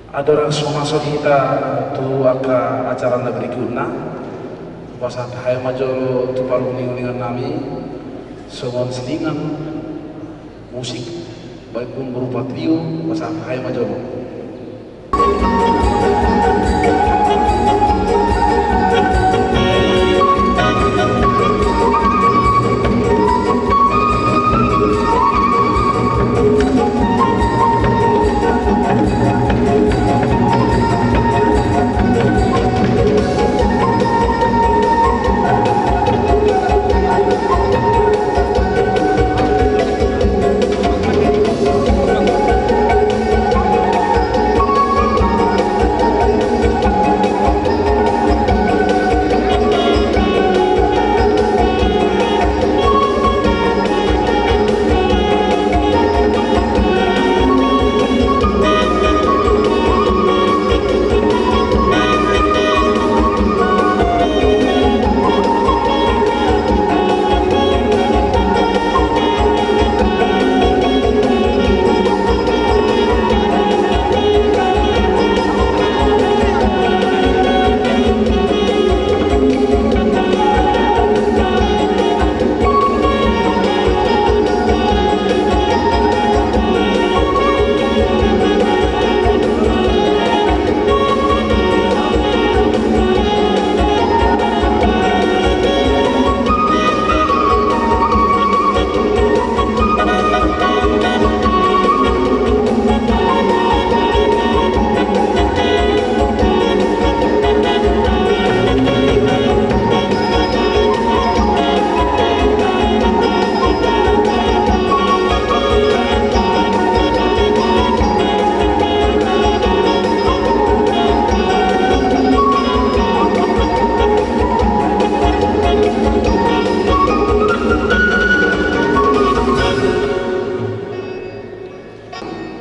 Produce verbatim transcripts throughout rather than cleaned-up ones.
Andorang so masuk hita tu angka acara na berikutna, hupasahat hami ma jolo tu parunguninguningan nami songon selingan musik, baik pun berupa trio, hupasahat hami ma jolo.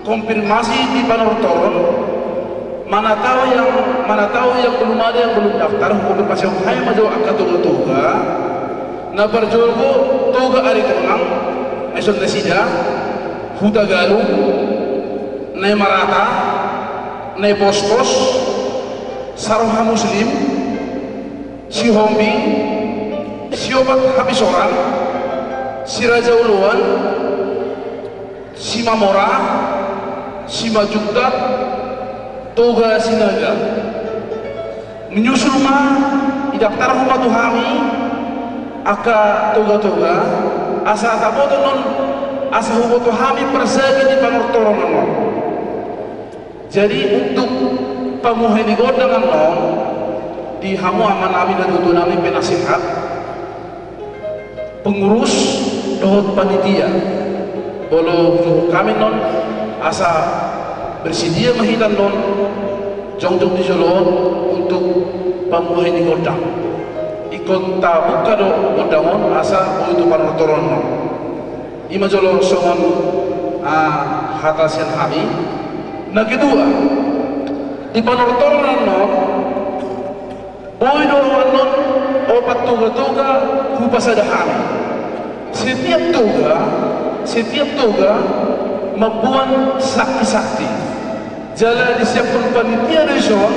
Konfirmasi di panortoron, mana tahu yang, mana tahu yang belum ada, yang belum daftar, hukonfirmasihon hami ma jo angka toga-toga na parjolo, Toga Aritonang, na dison nasida, Hutagalung, Naimarata, Naipospos, Saroha Muslim, Sihombing, Siopat Hapisoran, Si Raja Oloan, Simamora, Simanjuntak, Toga Sinaga. Menyusul ma, idaftarhon ma tu hami angka toga-toga, asa taboto non, asa huboto hami parsagi di panortoron on. Jadi, untuk pamuhai ni gondang annon, di hamu amanami, natuatua nami, penasehat, pengurus dohot panitia, molo hujuhuk hami annon, asa bersedia ma hita annon jongjong di jolo on untuk pamuhai ni gondang. Ingkon tabuka do gondang on asa boi tu panortoron on. I ma jolo songon, ah, hata sian hami. Na kedua, di panortoron annon, boi do annon opat toga-toga hupasada hami. Setiap toga, setiap toga mamboan sakti-sakti. Jala disiaphon panitia do dison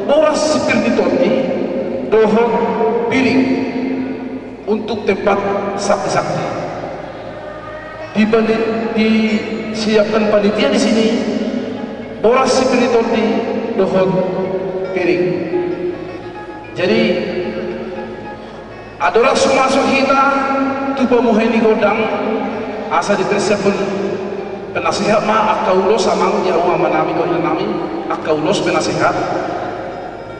boras sipir ni tondi dohot piring untuk tempat sakti-sakti. Di pani-, disiapkan panitia di sini boras sipir ni tondi dohot piring. Jadi, andorang so masuk hita tu pamuhai ni gondang, asa dipersiaphon penasehat ma angka ulos, amang, ya, amanami dohot inanami, angka ulos penasehat.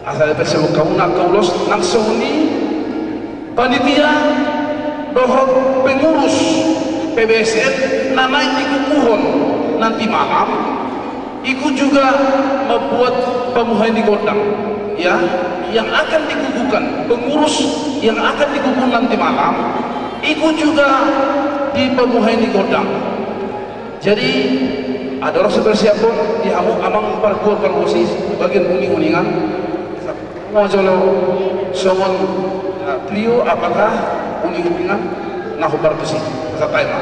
Asa dipersiaphon hamu angka ulos, nang songon i panitia dohot pengurus P B S N na naeng dikukuhon nanti malam, ikut juga membuat pamuhai ni gondang, ya, yang akan dikukuhkan, pengurus yang akan dikukuhkan nanti malam, ikut juga di pamuhai ni gondang. Jadi, andorang so bersiap on, di hamu amang pargual pargonsi bagian uninguningan. Hamu ma jolo songon, eh, trio, apakah uninguningan na hombar tusi? Santai ma.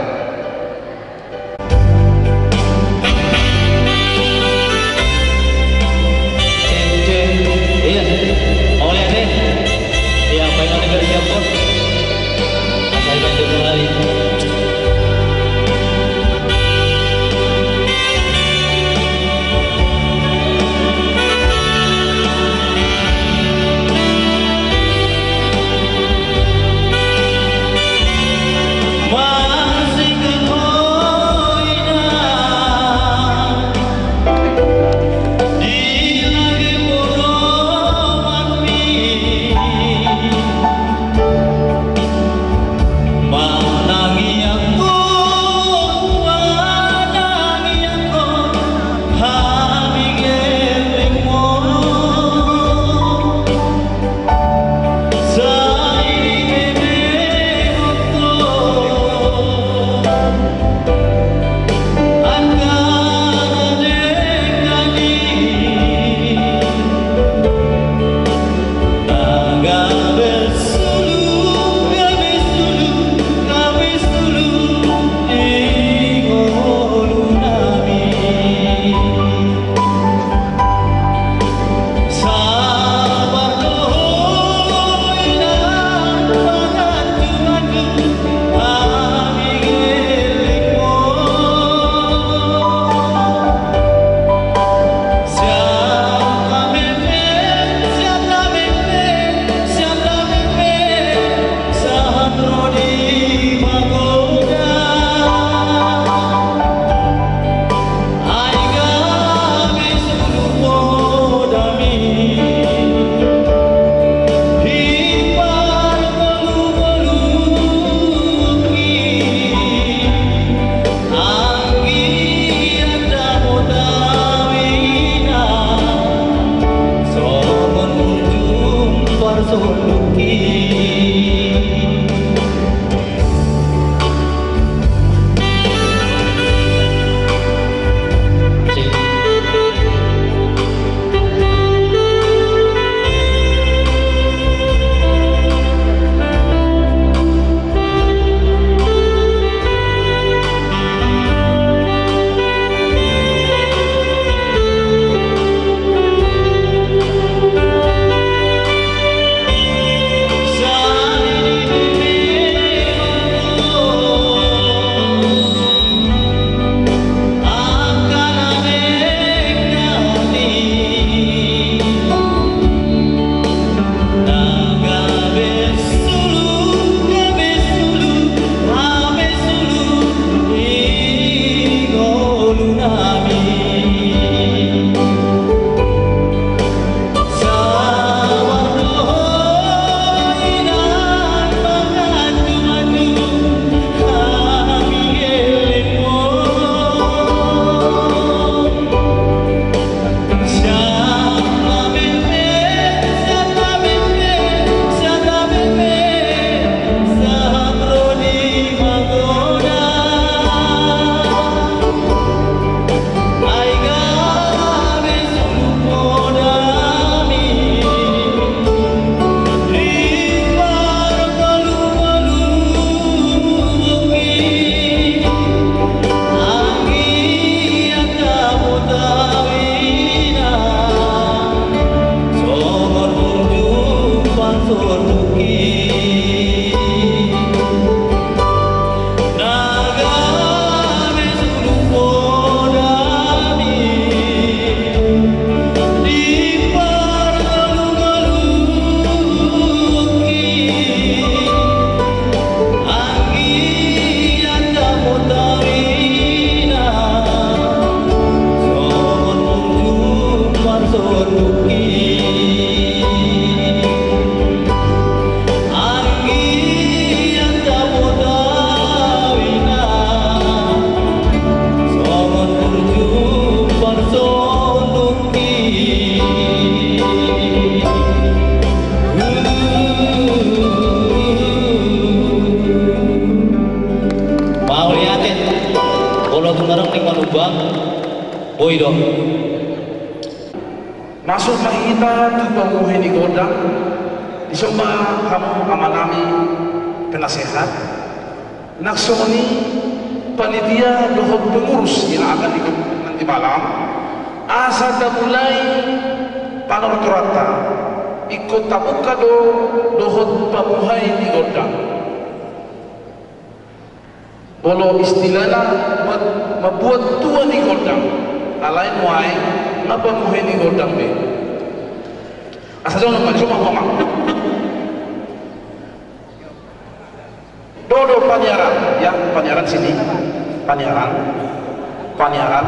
Mauliate. Molo tung adong naeng manumpak, boi do. Masuk ma hita tu pamuhai ni gondang. Dison ma hamu amanami penasehat. Nang songon i panitia dohot pengurus di na akan di gondang nanti malam. Asa tamulai panortoranta. Ingkon tabuka do dohot pamuhai ni gondang. Molo istilahna, buat, mambuat tua ni gondang. Alai nuaeng nga pamuhe ni gondang be. Asa jonok ma, jonok ma. Dodo paniaran, ya, paniaran sini. Paniaran. Paniaran.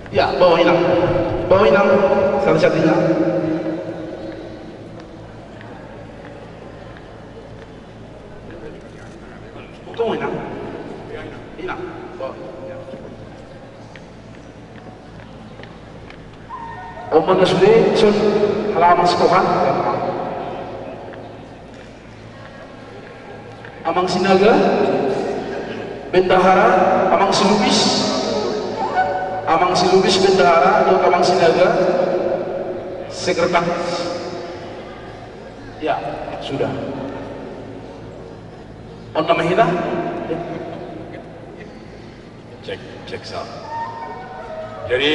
Ya, bawa inang. Bawa inang. Satu-satunya. Bukan inang. Inang. Bawa. Om mana sudah, sun halaman sekolah. Amang Sinaga, bendahara, amang Silubis, amang Silubis, bendahara, dohot amang Sinaga, sekretaris. Ya, sudah. On nama hita? Cek, cek sound. Jadi,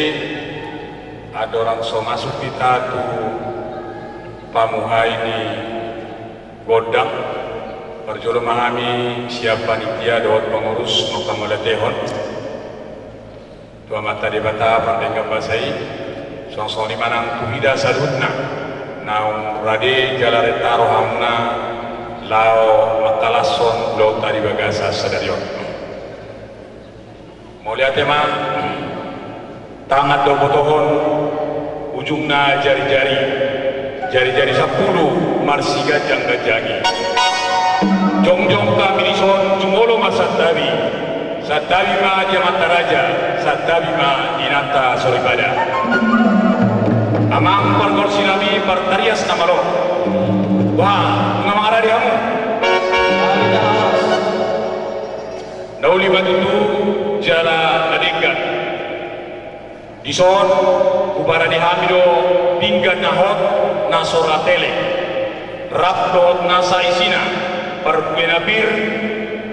andorang so masuk hita tu pamuhai ni gondang, parjolo ma hami sian panitia dohot pengurus manghamauliatehon tu Amanta Debata pardenggan basa i, suang songon i ma nang tu hita saluhutna naung rade jala renta rohamuna laho mangkalashon ulaonta di bagasan sadari on. Mauliate ma. Tangan do botohon, ujungna jari-jari, jari-jari sampulu marsiganjang-ganjangi. Jongjong hami dison, jumolo ma santabi. Santabi ma di amanta raja, santabi ma di inanta soripada. Amang pargonsi nami, partarias na malo. Wah, nunga mangarade hamu? Na uli ma tutu jala na denggan. Dison huparade hami do pinggan na hot na so ra tele, rap dohot nasa isina, parbue na pir,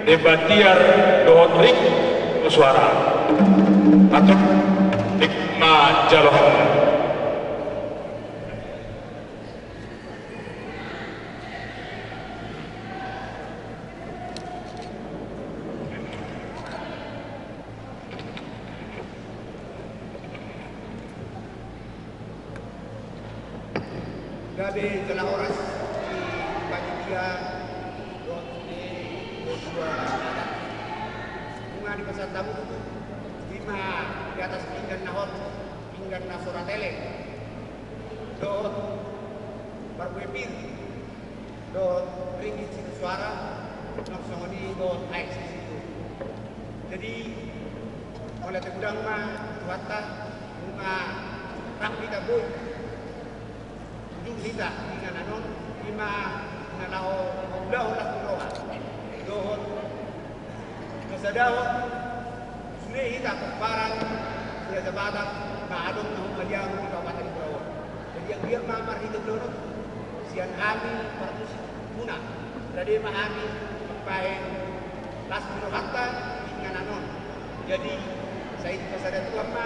demban tiar dohot ringkot suara. Antong, dik ma jalo hamu. Gabe jala horas di panitia dohot di dua adat. Nunga dipasahat hamu tutu, ima di atas pinggan na hot, pinggan na so ra tele, dohot parbue pir, dohot ringgit sitio suara, nang songon i dohot aek sitio. Jadi, mauliate godang ma tu Tuhanta, nunga rap hita boi ujung hita di inganan on, ima na laho mangulahon las ni roha dohot pasadahon sude hita pomparan Raja Batak na adong na humaliang di Kabupaten Beraon. Jadi, anggiat ma marhite ulaon on, sian hami parmusik muna, rade ma hami mambahen las ni rohanta di inganan on. Jadi, sai dipasada Tuhan ma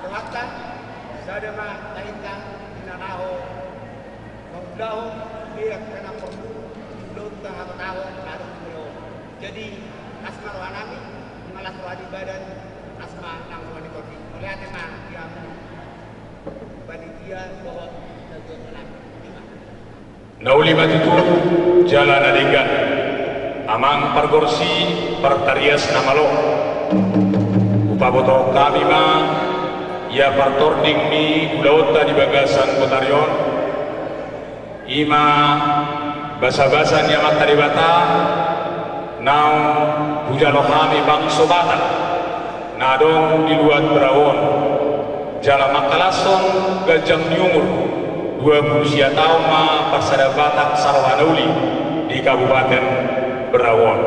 rohanta, sada ma tahinta di na laho mangulahon sude angka na porlu di ulaonta habatahon na adong di on. Jadi, las ma roha nami, nunga las roha ni badan, las ma nang roha ni tondi. Mauliate ma di hamu panitia dohot na dua nami. Ima. Na uli ma tutu jala na denggan. Amang pargonsi, partarias na malo. Hupabotohon hami ma ia partording ni ulaonta di bagasan botari on. Ima basabasa ni Amanta Debata naung hujalo hami bangso Batak na adong di luat Beraon, jala mangkalashon ganjang ni umur, dua pulu sia taon ma parsada Batak saroha na uli di Kabupaten Beraon.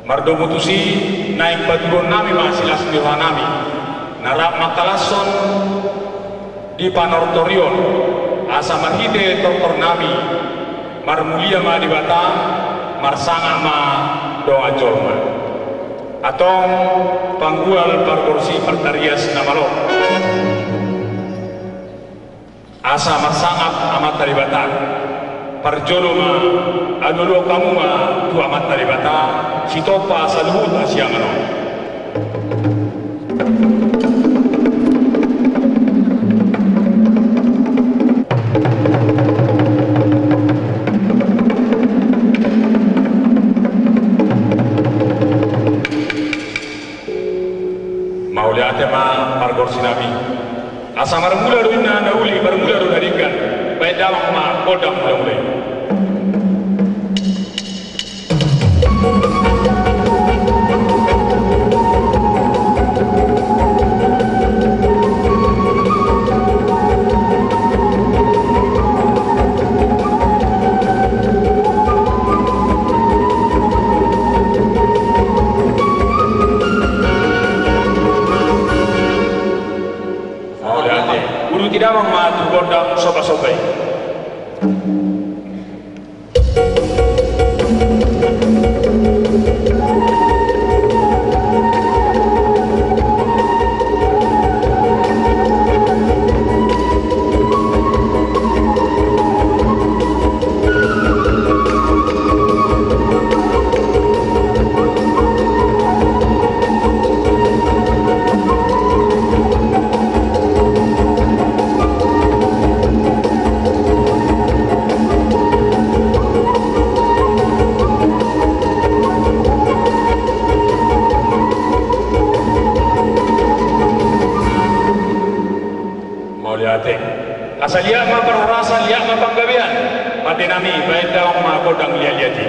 Mardomu tusi, naeng patuduhon nami ma silas ni roha nami na rap mangkalashon di panortorion, asa marhite tortor nami marmulia ma Debata, marsangap ma dongan jolma. Antong, panggual pargonsi, partarias na malo. Asa marsangap Amanta Debata. Parjolo ma alualuhon hamu ma tu Amanta Debata, sitompa saluhut hasiangan on. Mauliate ma pargonsi nami. Asa marmula do inna na uli, marmula do na denggan. Baen damang ma gondang mulamula i. Mauliate. Uduti damang ma tu gondang sombasomba i. Mauliate. Asa liat ma parhorasan, liat ma panggabean. Pande nami, baen damang ma gondang liatliat i.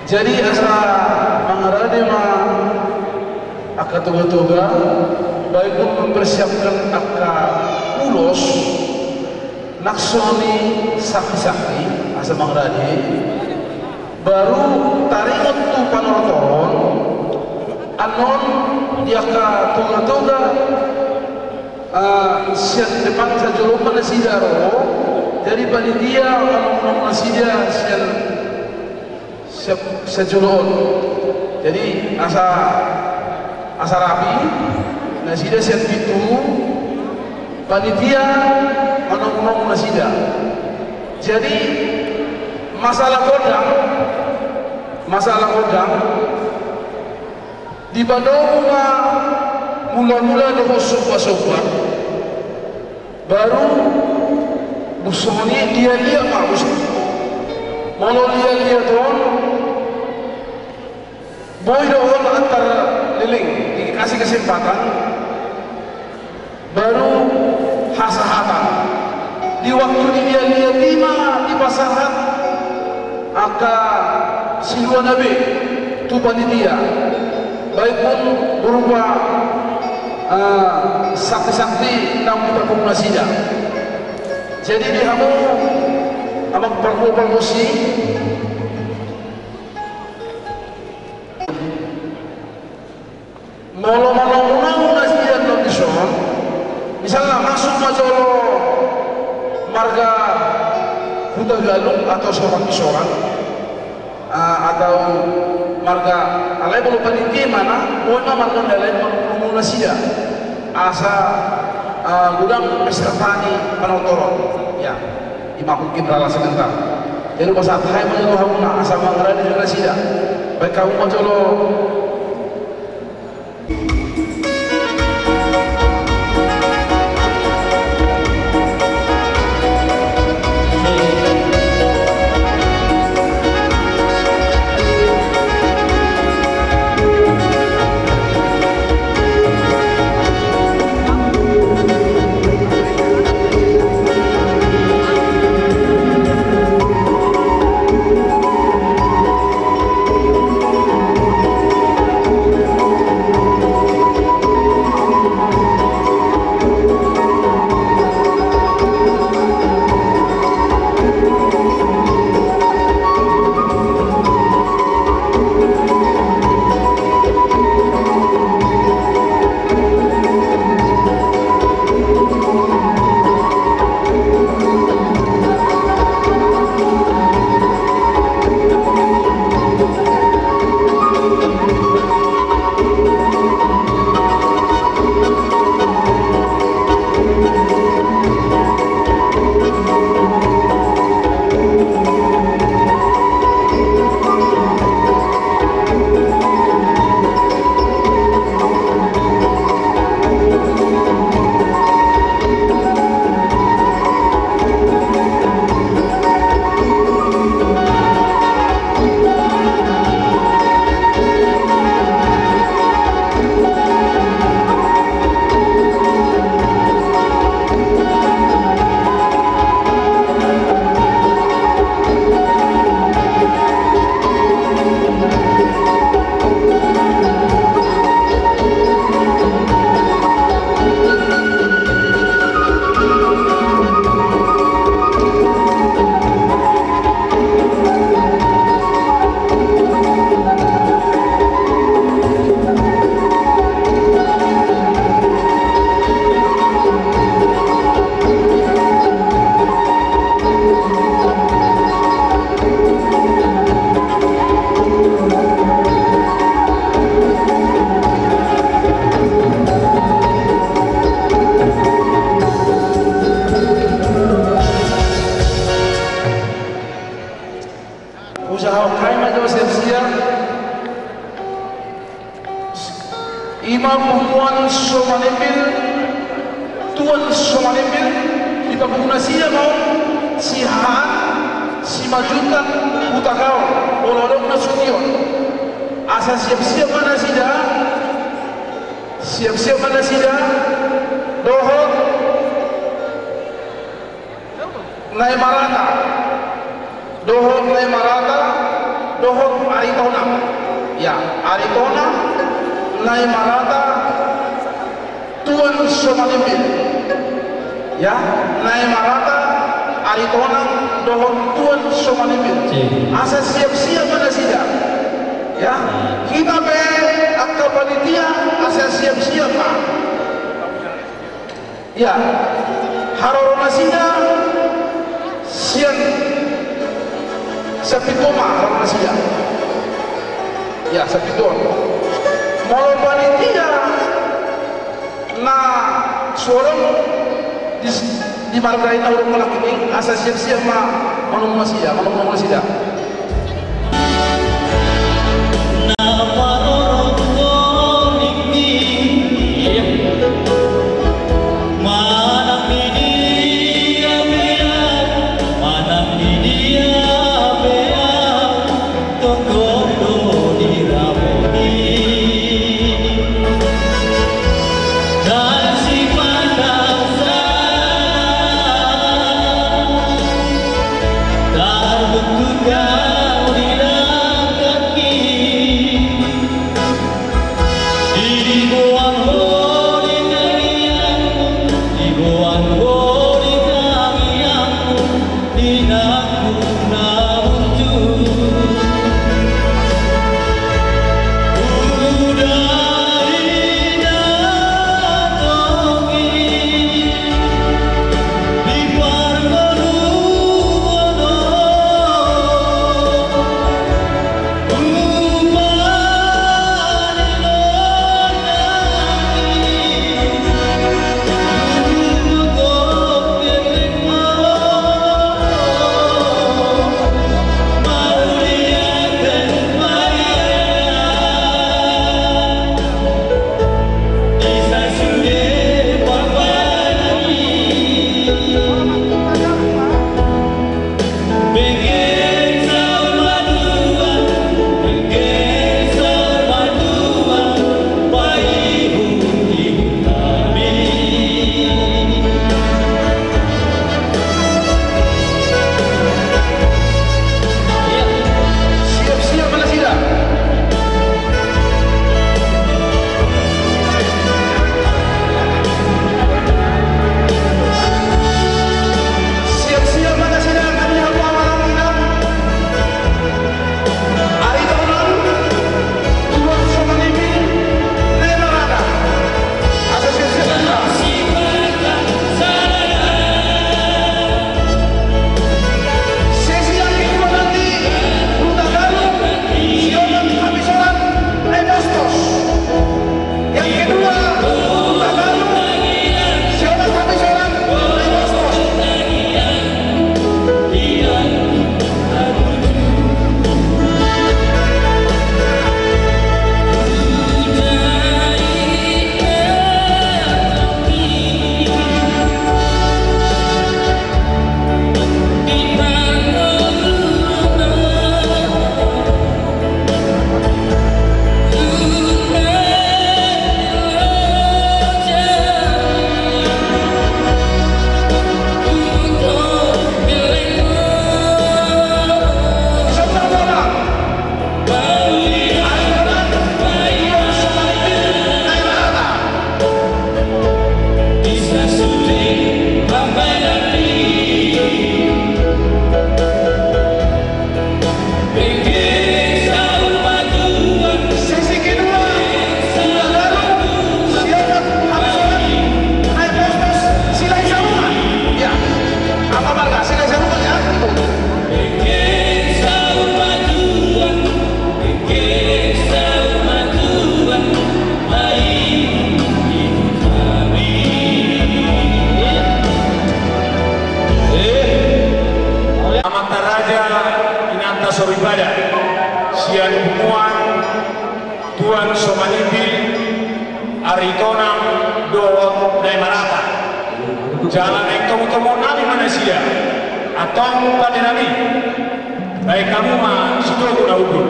Jadi asa mangarade ma angka toga-toga, baik pun mempersiapkan angka ulos, nang songon i sakti-sakti, asa mangarade, baru taringot tu panortoron, annon di angka toga-toga, ah, sian depan sajolo ma nasida ro, jadi panitia manongtong nasida sian siap sajolo on. Jadi asa, asa rapi, nasida sian pintu, panitia manongtong nasida. Jadi masalah gondang, masalah gondang, dipadomu ma mula-mula dohot somba-somba. Baru, bus songon i liat-liat ma, bus. Molo liat-liat on, boi do on antar leleng, dikasih kesempatan, baru hasahatan. Di waktu diliat-liat i ma dipasahat angka siluana be tu panitia, baik pun berupa, ah, sakti-sakti naung dipapungu nasida. Jadi di hamu amang parpol pargonsi, molo manongtong nasida annon dison, misalna masuk ma jolo marga Hutagalung atau Sorang Isorang, ah, atau marga, alai molo panitia i ma na boi ma marga na lain manongtong nasida, asa, ah, godang peserta ni panortoron. Ya, ima mungkin rala sebentar. Jadi pasahat hami ma jolo hamuna asa mangarade nasida. Baen hamu ma jolo. Usaha hami ma jolo siap-siap. Ima punguan so manimbil, tuan so manimbil, dipapungu nasida ma on, Sihahaan, Simanjuntak, Hutagaol, molo adong na sution. Asa siap-siap ma nasida, siap-siap ma nasida, dohot na i marata, dohot na i marata, dohot Aritonang. Ya, Aritonang, Naimarata, Tuan Somanimbin. Ya, Naimarata, Aritonang, dohot Tuan Somanimbin. Iya. Asa siap-siap ma nasida. Ya, hita pe angka panitia asa siap-siap ma. Ya, haroro nasida sian, sian pintu ma haroro nasida. Ya, sian pintu. Molo panitia na suarong di, di marga i na urung malak ini, asa siap-siap ma manunggu nasida, manunggu nasida. Amanta raja, inanta soripada, sian punguan Tuan Somanimbin, Aritonang dohot Naimarata. Jala naeng tomutomu nami ma nasida, antong pande nami. Baen hamu ma sitogu na hundul.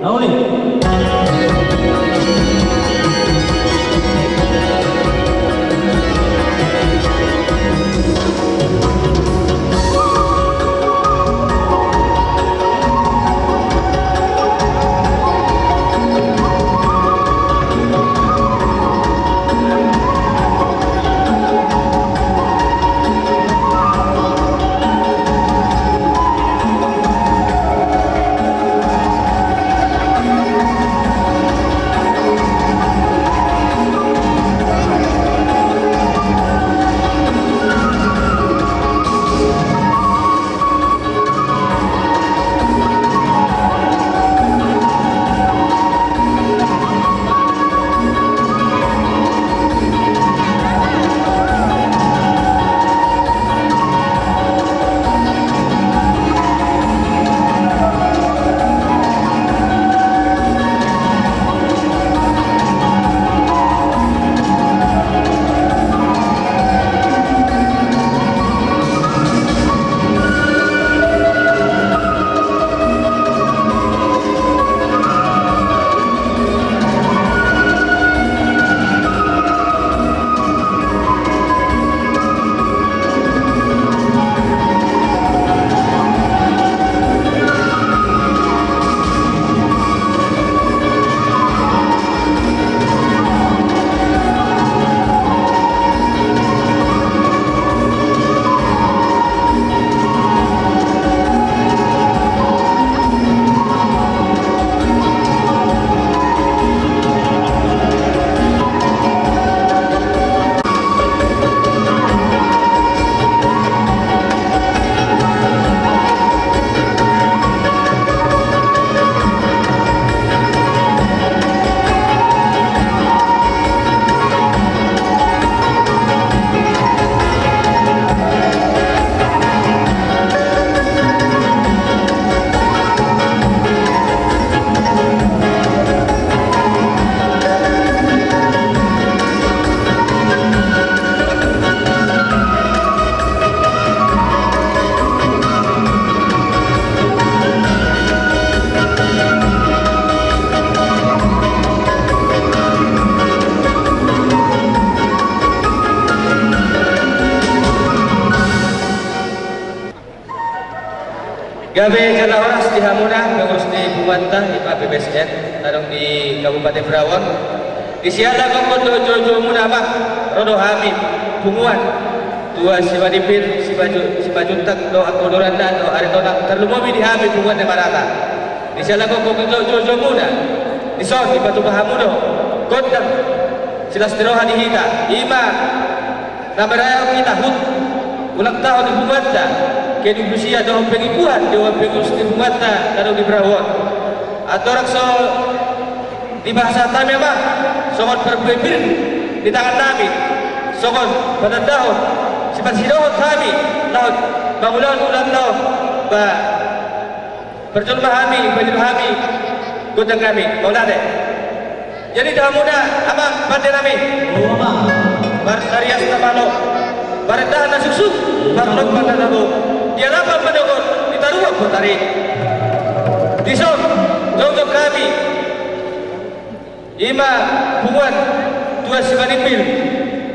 Nauli. Gabe jala horas di hamuna pengurus ni punguanta, ima P B S N, na adong di Kabupaten Berau on. Di siala gokhon dohot joujoumuna, amang, ro do hami punguan Tua Simanipir, Sibaju-, Simanjuntak dohot angka uduranna dohot Aritonang, tarlumobi di hami punguan Nemarata. Di siala gokhon dohot joujoumuna, dison dipatupa hamu do gondang silas ni roha di hita, ima na marayaon hita hut ulang tahun ni punguanta, keduhulusia dohot pengipuan di oan pengurus ni punguanta na adong di Berau on. Andorang so dipasahat hami, amang, songon parbue pir ni tangannami, songon patandahon siparsidohot hami laho mangulahon ulang tahun, ba, parjolo ma hami, parjolo hami gondang nami, mauliate. Jadi di hamuna, amang, pande nami. Martarias na malo, parendahan na suksuk, parlompan na tabo, di alapan padohot, di taruan botari. Dison jongjong hami, ima punguan Tua Simanipir,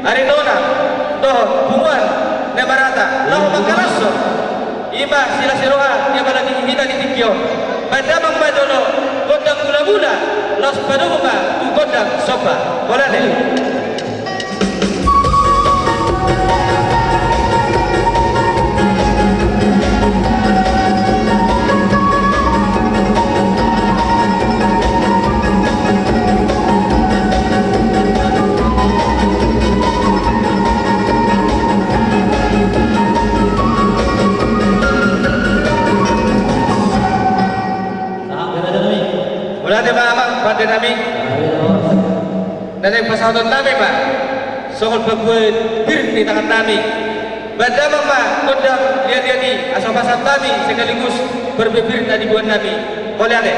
Aritonang dohot punguan Nemarata, laho mangkalashon ima silas ni roha ni apala ni hita di tingki on. Baen damang ma jolo gondang mulamula, laos padomu ma tu gondang somba. Mauliate. Mauliate ma, amang, pande nami. Na naeng pasahaton nami ma songon parbue pir ni tangan nami. Baen damang ma gondang liat-liat i, asa pasahat nami sekaligus parbue pir na diboan nami. Mauliate.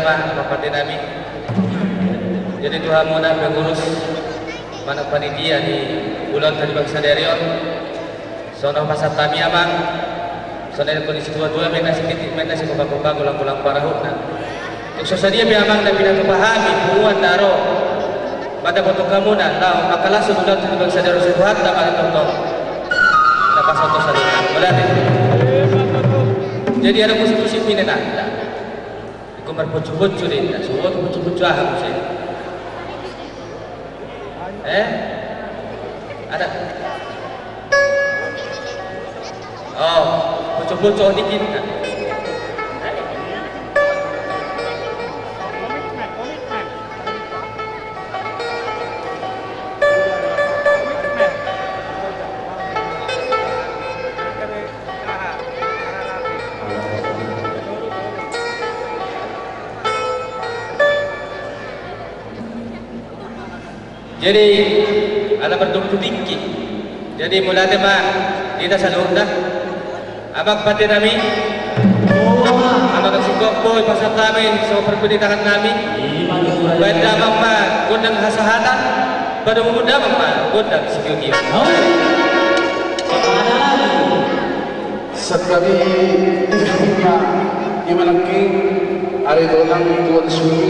Amang pande nami. Jadi tu hamuna pengurus, manang panitia di ulaonta di bagasan sadari on. Songon pasahat hami amang, songon na nidok ni situatua, baen na sipiti, baen na sipago-pago, golang-golang parahutna. Tung so sadia pe amang na pinatupa hami, punguan na ro mandapothon hamuna, laho mangkalashon ulaonta di bagasan sadari on, sai Tuhanta ma na tongtong na pasahathon saluhutna. Mauliate. Jadi adong musik-musik pine nanda. Ingkon marpocu-pocu do inna, so boi pocu-pocu aha muse. Eh? Ada? Oh, pocu-pocu on dikit. Jadi ala mardomu tu tingki. Jadi mauliate ma di hita saluhutna. Amang pande nami. Amang singkop boi pasahat hami songon parpinantikan nami. Baen damang ma gondang hasahatan. Padomu damang ma gondang sitio-tio. Sangkali ima, ima nangkin, ari dongan tuan suli,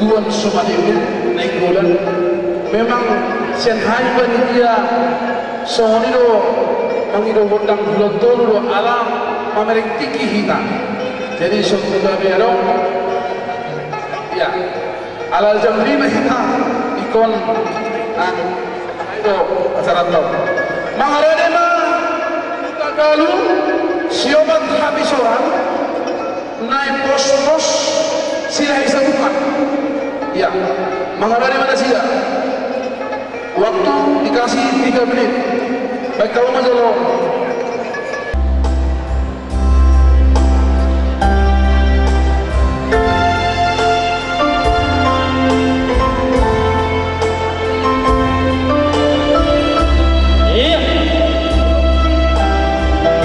tuan sumanimi, Nainggolan. Memang sian hami panitia songon i do, mangido gondang bulan tolu do ala mamereng tingki hita. Jadi songon i do. Ya. Ala jam lima hita ingkon, ah, i do acaranta on. Mangarade ma hita galu siopat hapisoran, naeng pospos Silahi Sabuka. Ya, mangarade ma nasida. Waktu dikasih tiga menit. Baik, kalau mau jolo. Iya.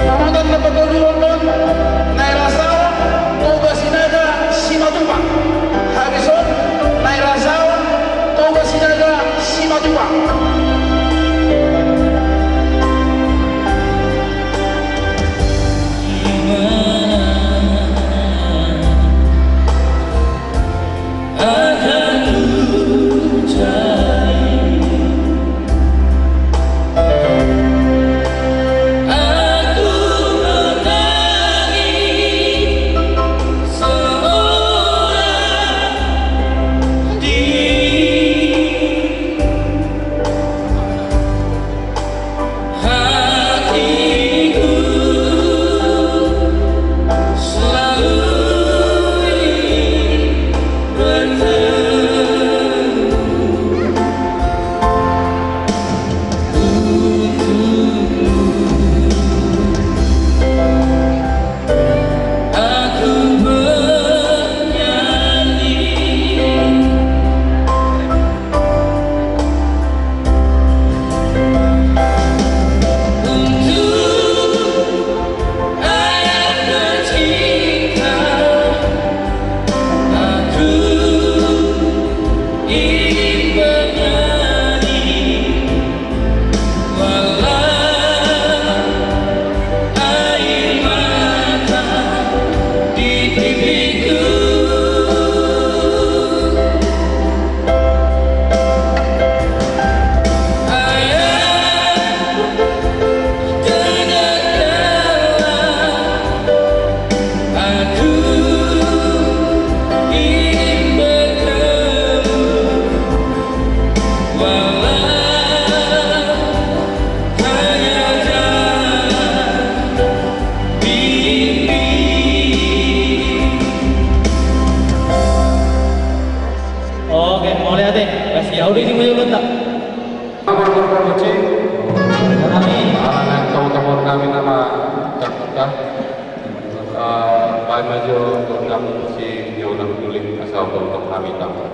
Pamotan na patoluhon on, Nai Rasaon, Toga Sinaga, Simatupang. Habis on, Nai Rasaon, Toga Sinaga, Simatupang. Oke, mauliate. Kasih audio di maju lontak. Amin. Ala naeng tongtong nami nama terbuka. Eh, baen ma jo tongtong si Yona Guling, asal tongtong nami nama.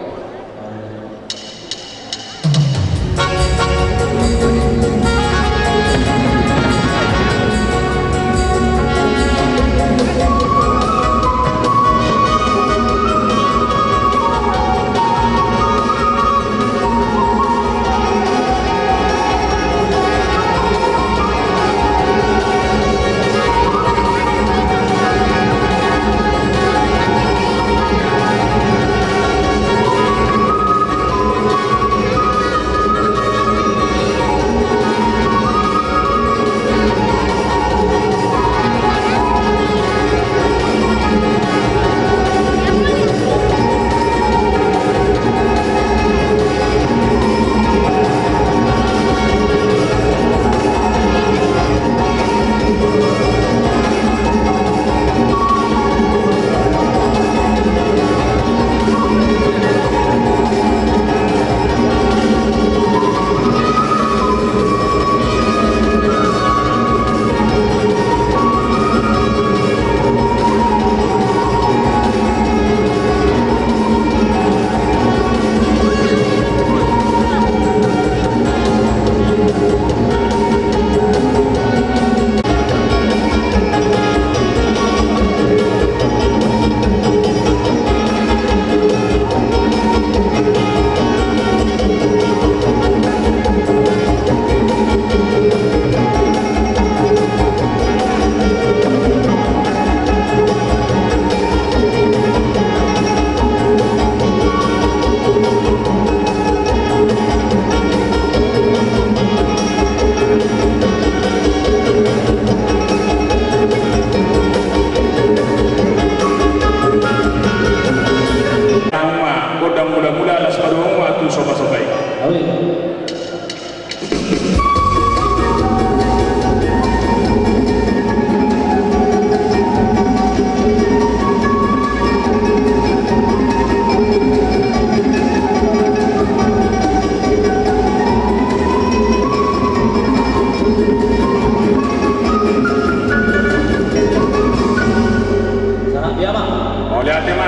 Sahat dia ma. Mauliate ma.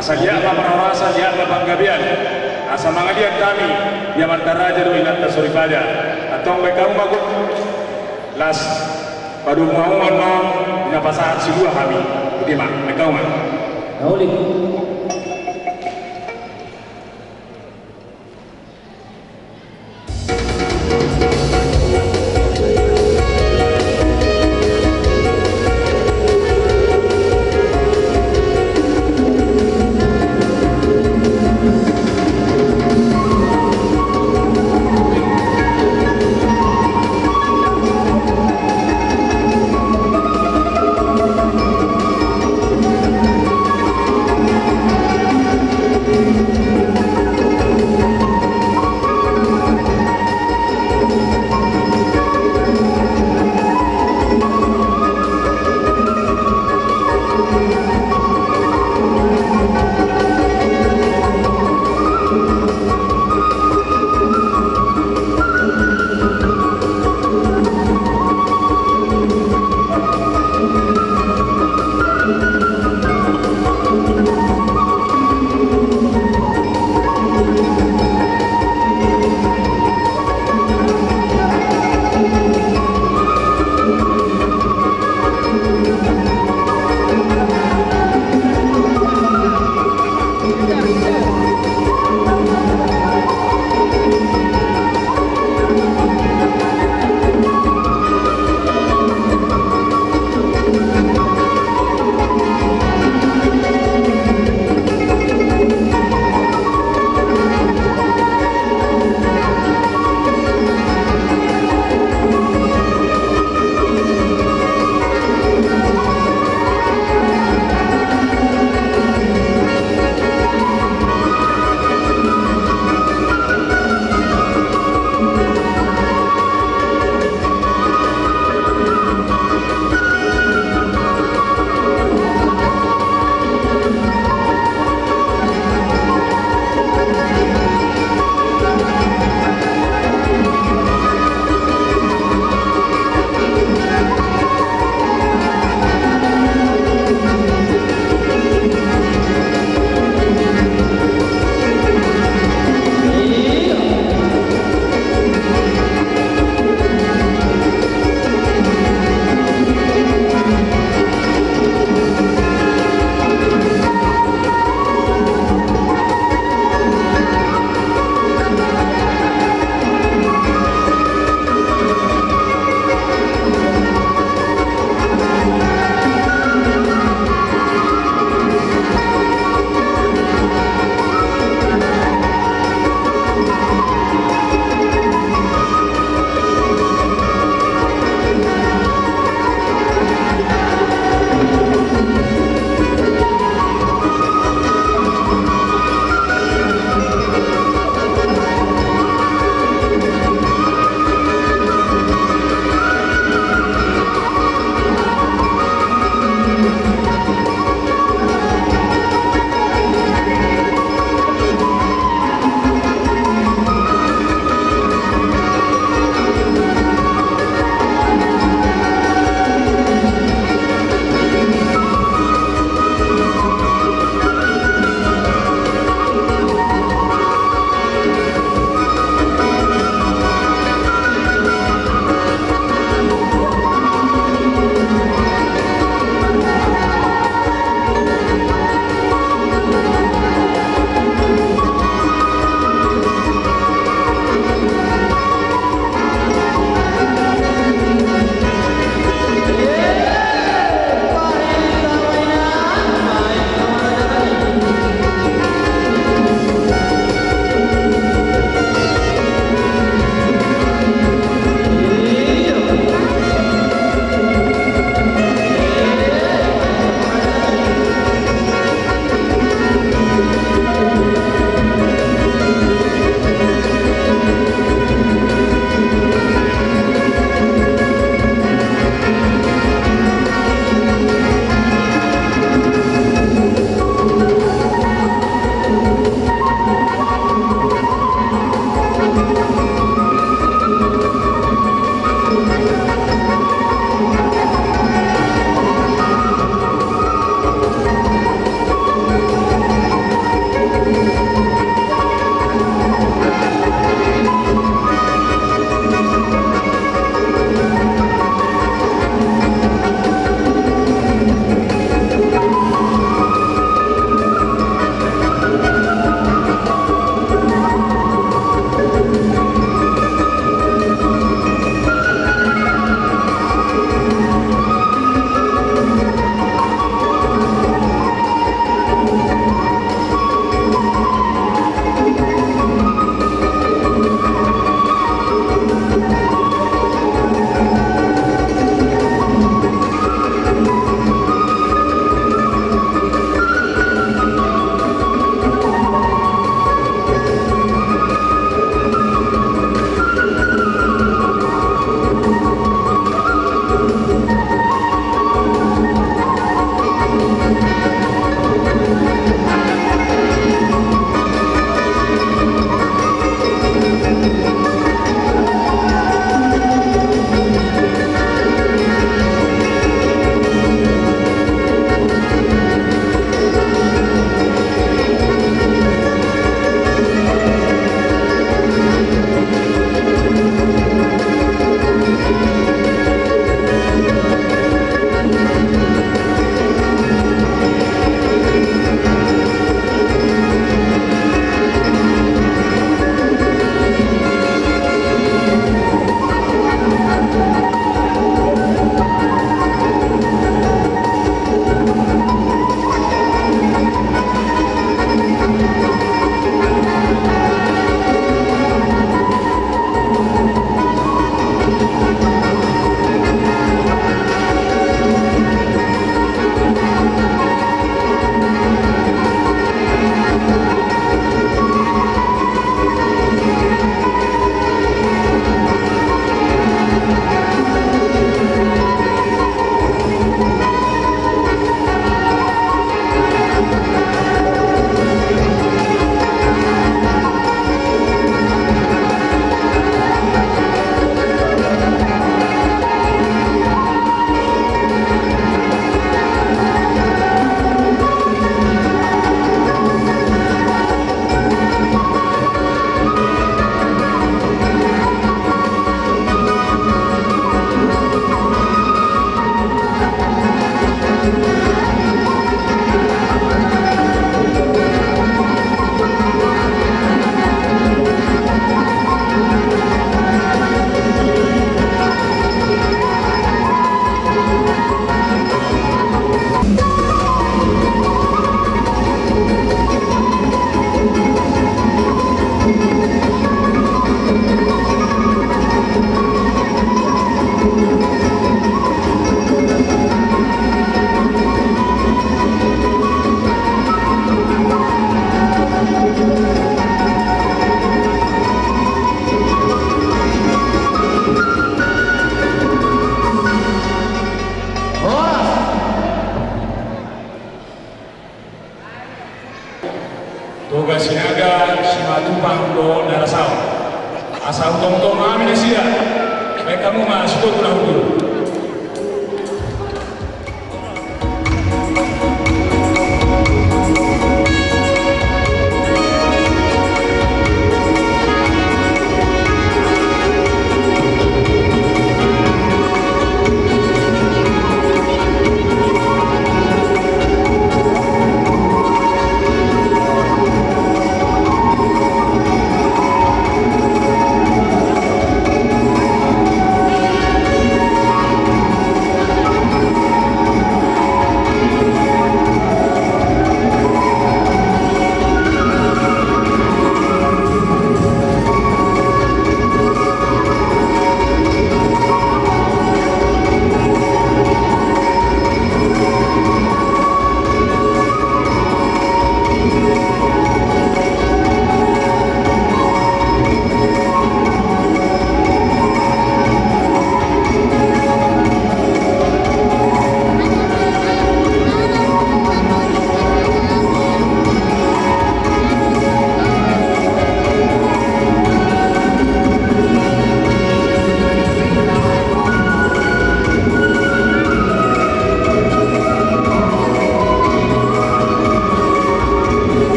Asa liat ma parhorasan, liat ma panggabean. Asa mangaliat hami di amanta raja dohot inanta soripada. Antong baen hamu ma, Guru. Las padomu hamu ma annon di na pasahat silua hami. Ute ma, baen hamu ma. Nauli.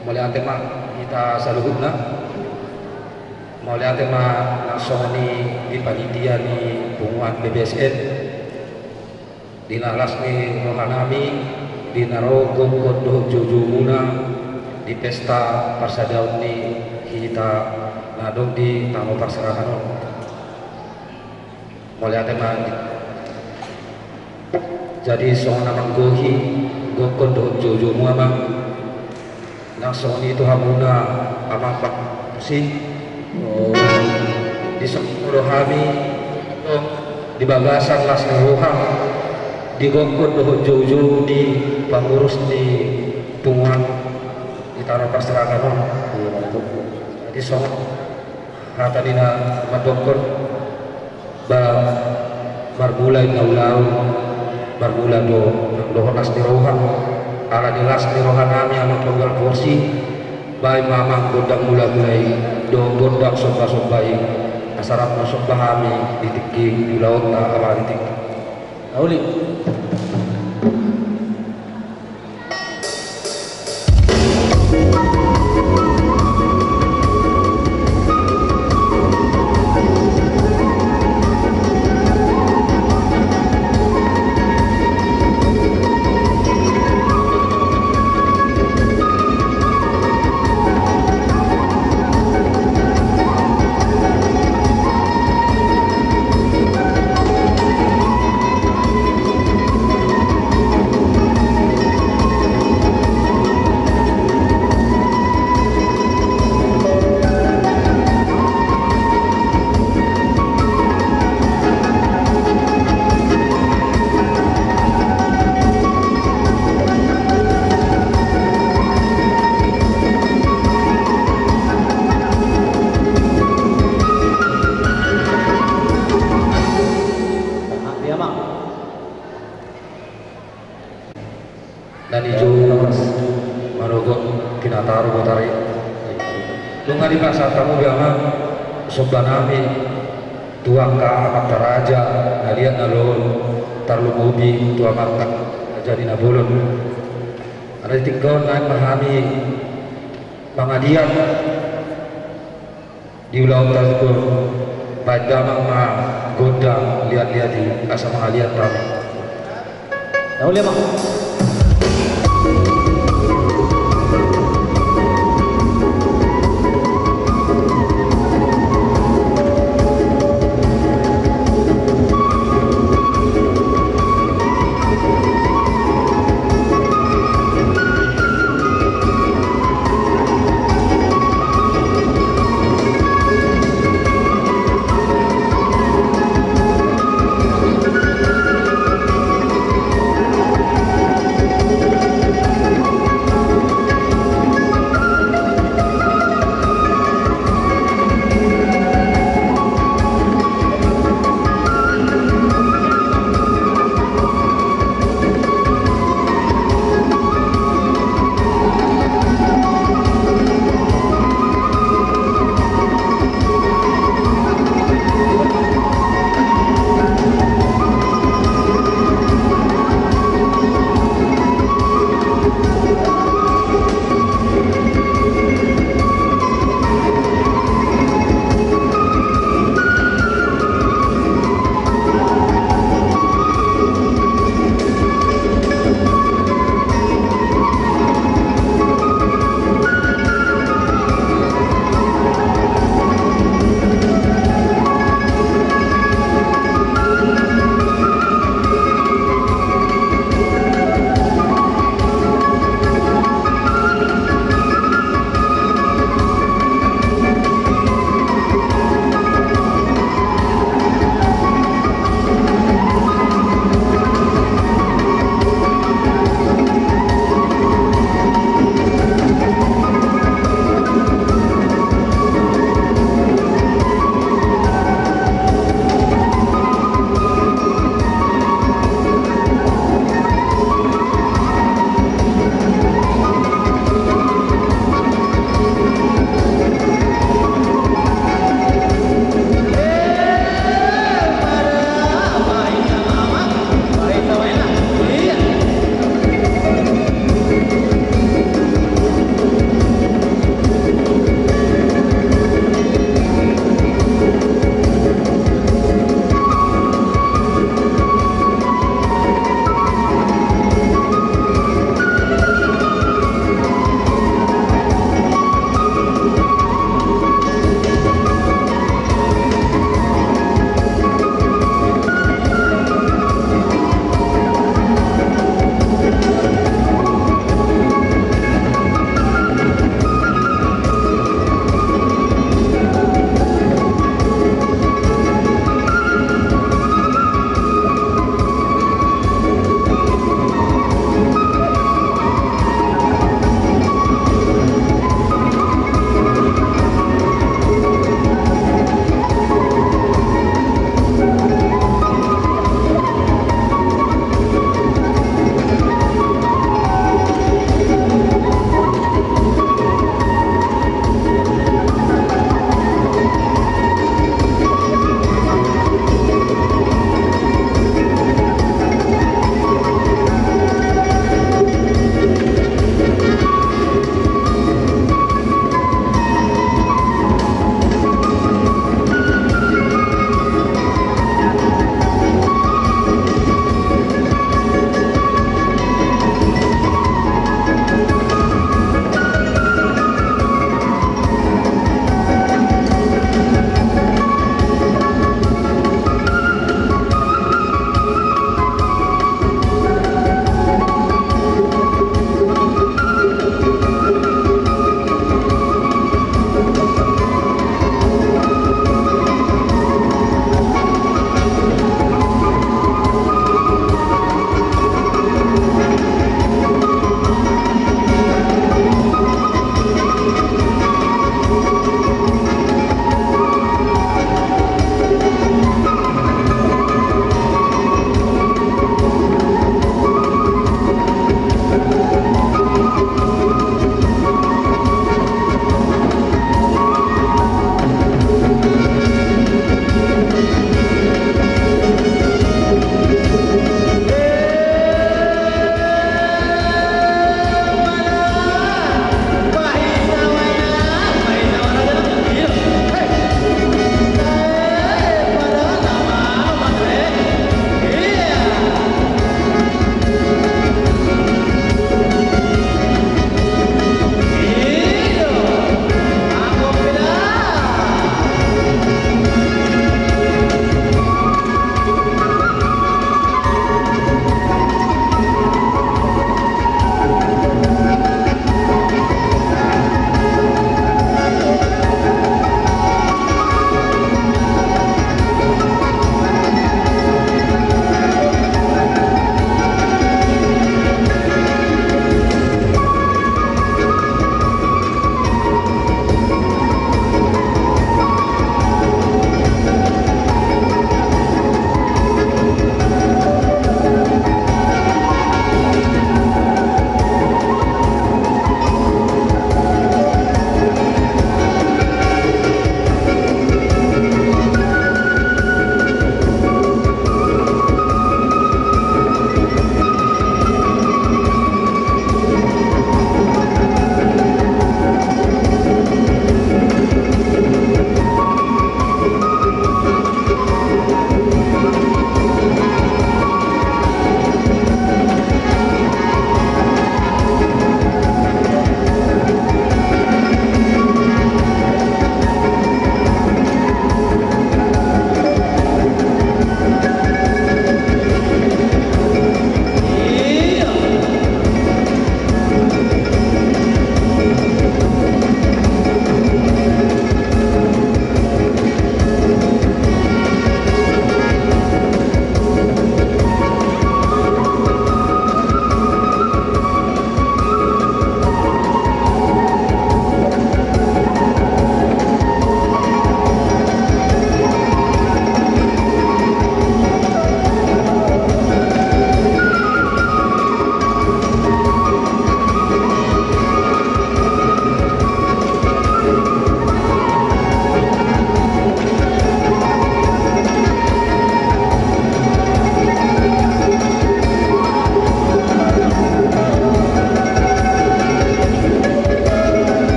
Mauliate ma hita saluhutna. Mauliate ma nang songon i di panitia ni punguan B B S N, di na las ni rohanami, di na ro gokhon dohot joujoumuna di pesta parsadaon ni hita na adong di tano parserahan on. Mauliate ma. Jadi songon na manggohi gokhon dohot joujoumu, amang. Nang songon i tu hamuna, amang, pangurus i. Di songon i do hami di bagasan las ni roha di gokhon dohot joujou ni pangurus ni punguan di tano parserahan on. Jadi songon hata ni na mandokkon, ba marmula inna ulaon, marmula do dohot las ni roha. Ala ni las ni rohanami, amang, panggual porsi, baen ma, amang, gondang mula-mula i dohot gondang somba-somba i, asa rap marsomba hami di tingki ulaonta, amang, di tingki. Uli. Dia, Bang. Na nijou marogot tinataru botari. Nunga dipasahat hamu be, amang, sombanami tu angka amanta raja na liat na loho, tarlumobi tu amanta raja di na bolon. Ala di tingki on naeng ma hami mangaliat di ulaonta on, baen damang ma gondang liat-liat i asa mangaliat hami. Na uli, amang.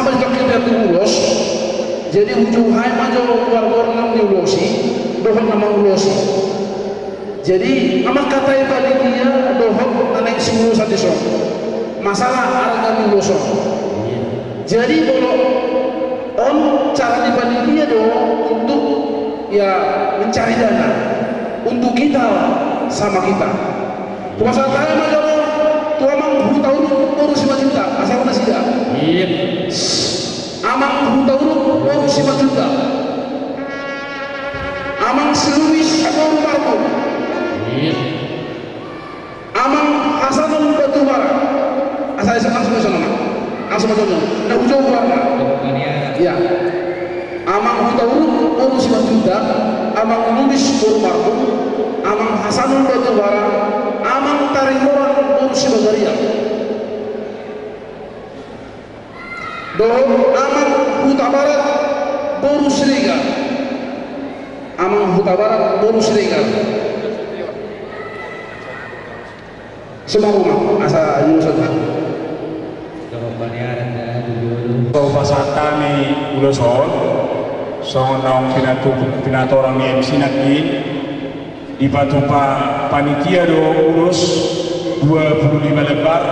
Pas tong hita tu ulos, jadi hujou hami ma jo tu argor na niulosi dohot na mangulosi. Jadi, amang hatai panitia dohot na naeng siulosan dison. Masalah arga ni ulos on. Jadi, molo on cara ni panitia do untuk, ya, mencari dana untuk kita sama kita. Hupasahat hami ma jo tu amang Hutauruk boru Simanjuntak, asa ro nasida. Amang Hutauruk boru Simanjuntak. Amang Silubis boru Marbun. Amang Hasanon Batubara. Asa, asa, langsung ke sana, Amang. Langsung ke sana. Na hujou goarna. Iya. Amang Hutauruk boru Simanjuntak, amang Silubis boru Marbun, amang Hasanon Batubara, amang Tarimora boru Sibagariang. Dohot amang Hutabarat boru Siregar. Amang Hutabarat boru Siregar. Sumorop ma, asa ulos on. Hupasahat hami ulos on, songon naung pinatu-, pinatorang ni M C nangkin. Dipatupa panitia do ulos dua puluh lima lembar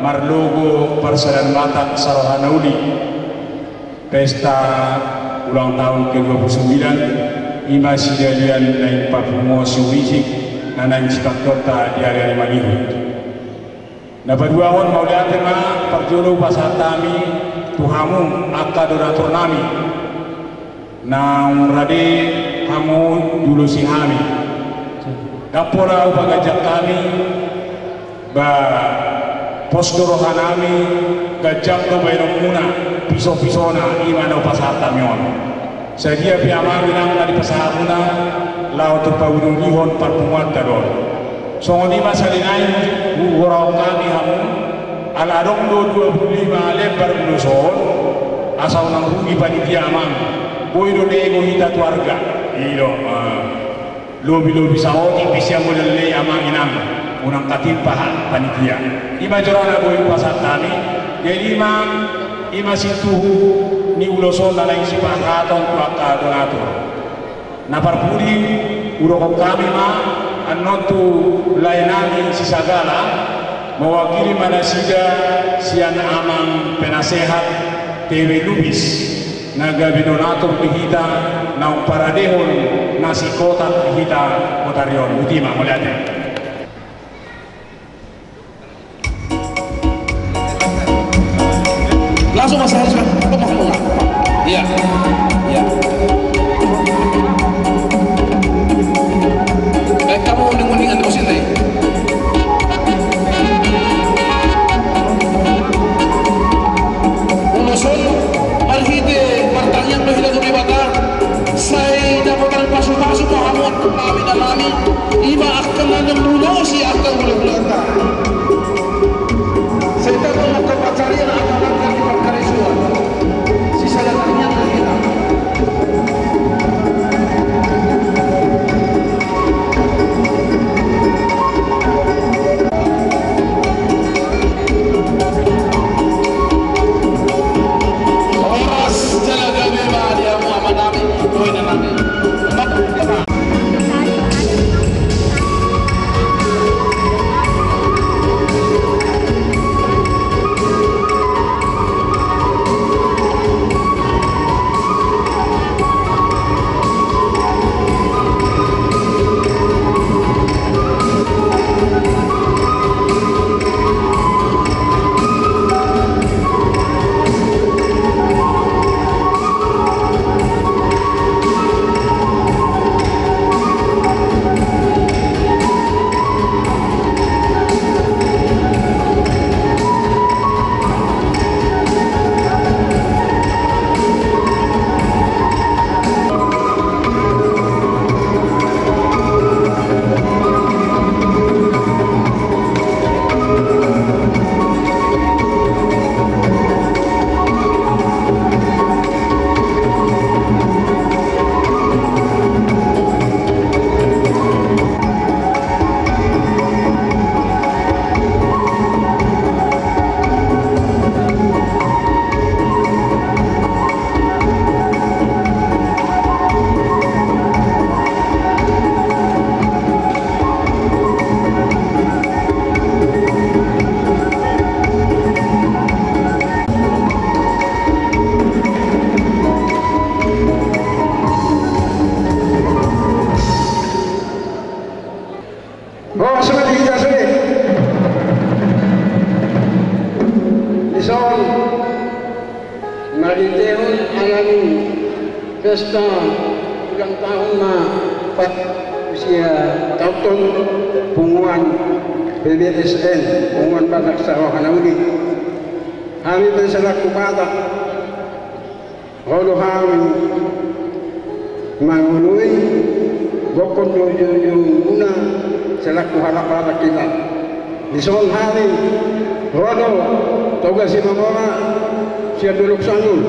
marlogo Parsadaan Batak Saroha na Uli, pesta ulang tahun ke dua puluh sembilan, i ma sidalian naeng papunguon siurisik na naeng sipangkionta di ari-ari mangihut. Na paduahon, mauliate ma parjolo hupasahat hami tu hamu angka donatur nami. Naung rade hamu diulosi hami. Ndang pola hupaganjang hami, ba pos do roha nami, ganjang do baenonmuna, piso-pisona, i ma na hupasahat hami on. Sadia pe amang inang na dipasahatmuna, laho tu paulihon parpunguanta do on. Songon i ma sahali nai huhorahon hami hamu, ala adong do dua puluh lima lembar ulos on, asa unang rugi panitia amang, boi do diego hita tu arga. I do, ah. Lobi-lobi saotik pe sian godang lei amang inang, unang katimpa panitia. I ma jolo na boi hupasahat hami, jadi i ma, i ma sintuhu ni ulos on na naeng sipasahaton tu angka donatur. Na parpudi, hudokhon hami ma annon tu lae nami Sisagala, mewakili ma nasida sian amang penasehat T W Lubis, na gabe donatur di hita, naung paradehon nasi kotak di hita botari on. Botima, mauliate. Langsung, Mas, harus, Mas. Tengah, tengah. Iya. Iya. Baik, kamu uning-uningan di sini. Ulos on, marhite martangiang do hita tu Debata. Sai dapotan pasu-pasu ma hamu angka nami, na nami, i ma angka na naeng mangulosi angka hulahulanta. Sai dapotan angka pansarian, angka na naeng parkarejoan. Sisada tangiang ma hita. Alani pesta ulang tahun na pat usia taon punguan P B S N, punguan Batak Saroha na Uli. Hami pe selaku Batak, ro do hami mangoloi gokhon dohot joujoumuna selaku halak Batak hita. Dison hami ro do Toga Simamora sian Dolok Sanggul.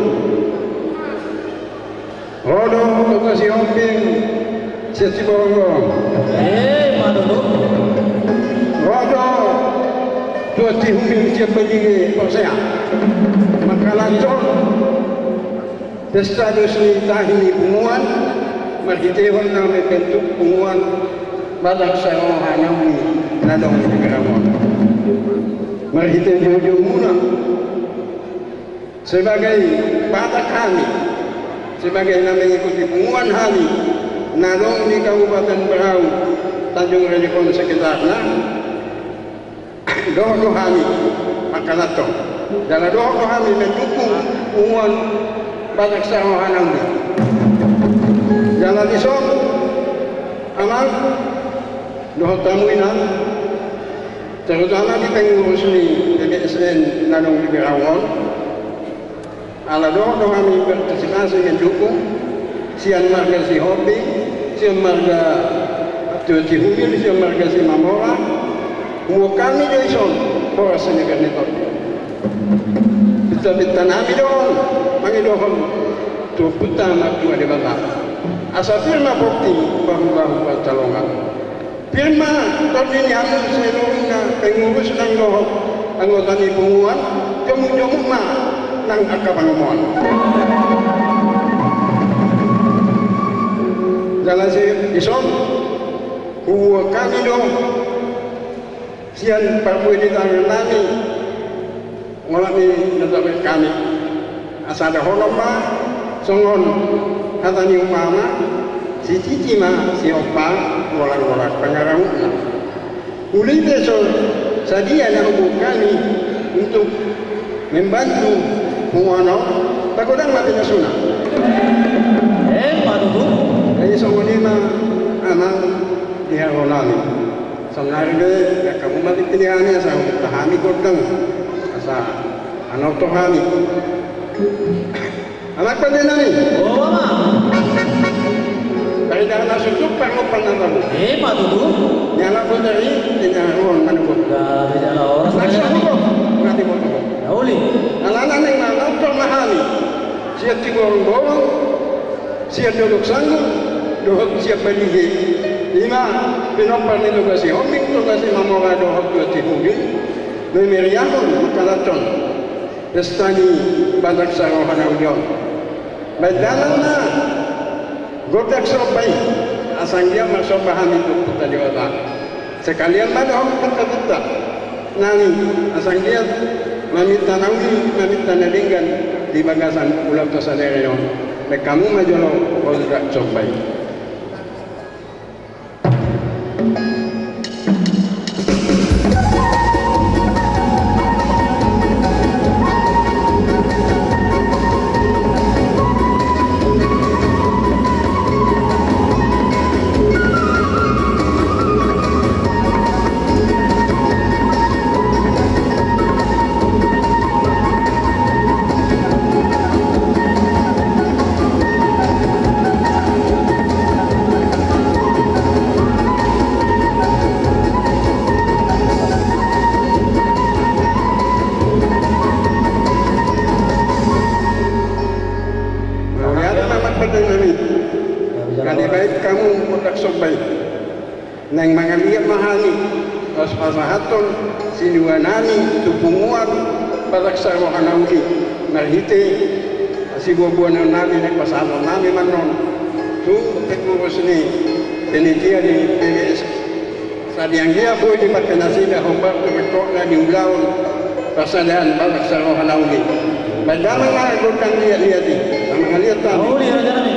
Ro do Toga Sihombing sian Siborongborong. Eh, ima tutu. Ro do Tuan Sihombing sian Balige porsea. Mangkalashon pesta dos ni tahi ni punguan, marhitehon na membentuk punguan Batak Saroha na Uli na adong di Birawa on. Marhite joujoumuna sebagai Batak hami, sebagai na mengikuti punguan hami na adong di Kabupaten Berau, Tanjung Renjepon sekitarna, dohot do hami mangkalashon, jala dohot do hami mendukung punguan Batak Saroha na Uli. Jala dison amang dohot hamu inang, terutama di pengurus ni P B S N na adong di Berau on, ala dohot do hami partisipasi mendukung sian marga Sihombing, sian marga Tuan Sihombing, sian marga Simamora. Huboan hami do dison horas ni ber ni tondi. Pintapinta nami do on mangidohon tu Ompunta Martua Debata, asa pir ma pongki bahu-bahu pansalongan. Pir ma tondi ni hamu seluruhna pengurus nang dohot anggota ni punguan, jomu-jomu ma nang angka pangomoan. Jala si dison huboan hami do sian parbue ni tangan nami, holan i na tabo hami. Asa dohonon ma songon hata ni umpama, sititi ma siompa, golang-golang pangarahutna. Uli pe so sadia na huboan hami untuk membantu punguan on, tagodang ma pinasuna. Emma tutu. Jadi songon i ma amang di haroro nami. Saonari pe, angka hamu ma tingki ni hami asa huminta hami gondang asa hanaothon hami. Amang pande nami. O amang. Paidahan na suntuk parlompan na tabo. Emma tutu. Ni anak botari, ni anak ruang manukut. Gabe jala horas. Langsung hukum. Nanti mau hukum. Na uli. Alana naeng hanaothon ma hami sian Siborongborong, sian Dolok Sanggul dohot sian Balige. Ima pinompar ni Toga Sihombing, Toga Simamora dohot Tuan Sihombing, memeriahon mangkalashon pesta ni Batak Saroha na Uli on. Baen damang ma gondang somba i, asa anggiat marsomba hami tu Ompunta Debata. Sekalian ma dohot pintapinta nami, asa anggiat maminta na uli, maminta na denggan di bagasan ulaonta sadari on. Baen hamu ma jolo gondang somba i. Mauliate ma amang pande nami. Gabe jala horas. Baen hamu gondang somba i. Naeng mangaliat ma hami laos pasahathon sinua nami tu punguan Batak Saroha na Uli, marhite sibuabuaon nami naeng pasahaton nami ma annon tu pengurus ni panitia ni P B S. Sai anggiat boi dipake nasida hombar tu ringkot na di ulaon parsadaan Batak Saroha na Uli. Baen damang ma gondang liat-liat i. Sama ngaliat tadi. Uli, raja nami.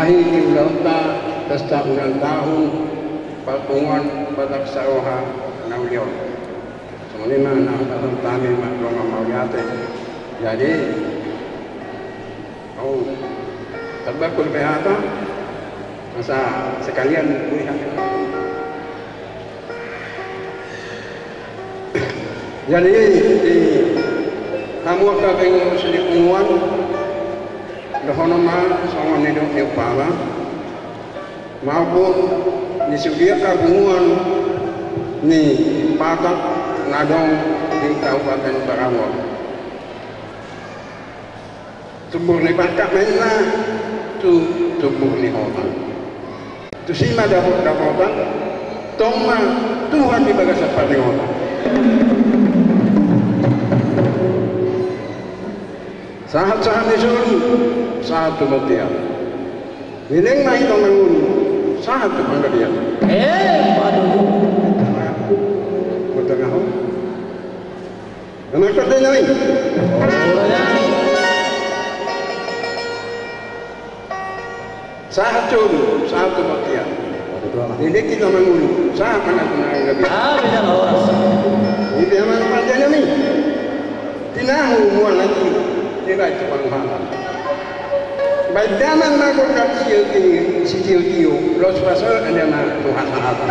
Di ulaonta pesta ulang tahun Parpunguan Batak Saroha na uli on. Songon i ma na hata hami ma dongan mauliate. Jadi, au, tarbakul pe hata, asa sekalian mui hata. Jadi, di hamu angka pengurus di punguan, dohonon ma songon nidok ni umpama, maupun di sude angka punguan ni Batak na adong di Kabupaten Barawa. Tumbur ni pangkat ma inna tu tumbur ni hotang. Tusi ma dapot dapotan, tong ma Tuhan di bagasan parningotan. Sahat-sahat ni solu, sahat tu bontean. Leleng ma hita mangolu, sahat tu panggabean. Eh, waduh. Kota ngaho. Anak kota nai. Sahat solu, sahat tu bontean. Leleng hita mangolu, sahat ma tu panggabean. Ah, beda horas. Ipe ma panjana mi. Tinahu mual lagi. Dibaen tu panguhapan. Baen damang ma gondang sitio-tio, sitio-tio, laos pasahat ma tu hasahatan.